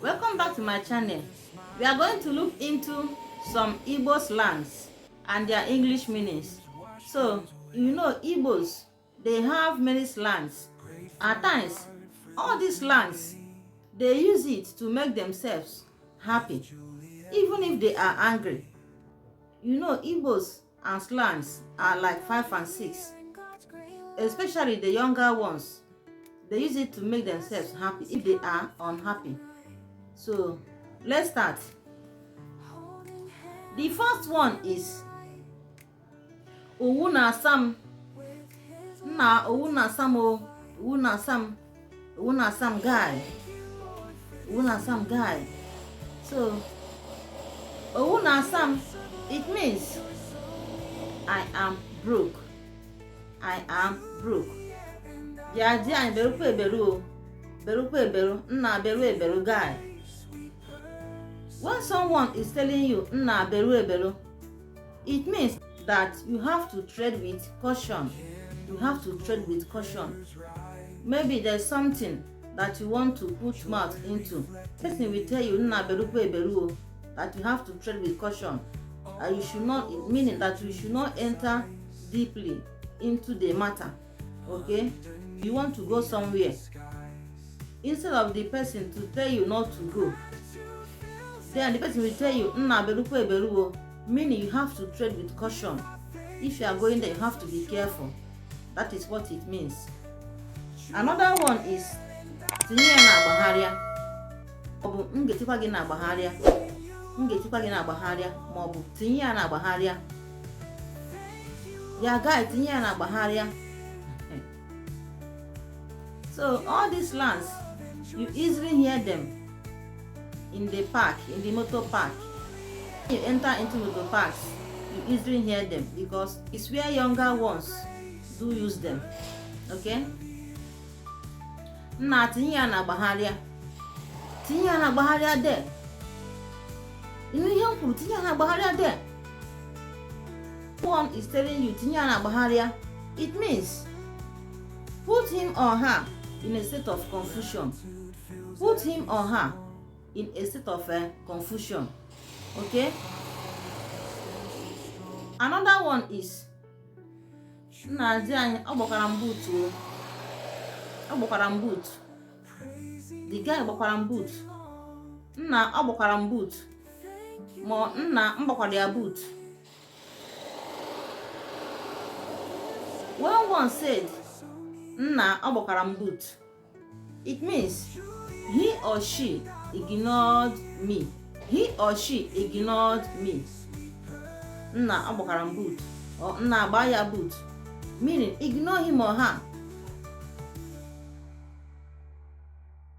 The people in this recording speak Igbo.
Welcome back to my channel. We are going to look into some Igbo slangs and their English meanings. So, you know Igbos, they have many slangs. At times, all these slangs, they use it to make themselves happy, even if they are angry. You know, Igbos and slangs are like 5 and 6, especially the younger ones. They use it to make themselves happy if they are unhappy. So, let's start. The first one is owu na-asa m. Nna, owu na-asa m o. Owu na-asa m. Owu na-asa m, guy. Owu na-asa m, guy. So, owu na-asa m, it means I am broke. I am broke. Bịa di anyị, berukwa eberu o. Berukwa eberu. Nna, beru eberu, guy. When someone is telling you, "Nna, beru eberu," it means that you have to tread with caution. You have to tread with caution. Maybe there's something that you want to put mouth into. Person will tell you, "Nna, berukwa eberu o," that you have to tread with caution. That you should not, meaning that you should not enter deeply into the matter. Okay? You want to go somewhere. Instead of the person to tell you not to go, then the person will tell you, "Nna, berukwa eberu o," meaning you have to tread with caution. If you are going there, you have to be careful. That is what it means. Another one is tinye ya na agbagharịa, maọbụ m ga-etikwa gị na agbagharịa. M ga-etikwa gị na agbagharịa, maọbụ tinye ya na agbagharịa ya, guy, tinye ya na agbagharịa. So all these slangs, you easily hear them in the park, in the motor park. When you enter into motor parks, you easily hear them because it's where younger ones do use them. Okay, nna, tinye ya na agbagharịa, tinye ya na agbagharịa there. Ịnụ ihe m kwuru? Tinye ya na agbagharịa there. One is telling you, "Tinye ya na agbagharịa," it means put him or her in a state of confusion. Put him or her in a state of confusion. Okay, another one is nna di anyị, ọ gbakwara m boot o, ọ gbakwara m boot. The guy gbakwara m boot. Nna, ọ gbakwara m boot, ma nna m gbakwara ya boot. When one said, "Nna, ọ gbakwara m boot," it means he or she ignored me. He or she ignored me. Nna, ọ gbakwara m boot, or nna, agba ya boot, meaning ignore him or her.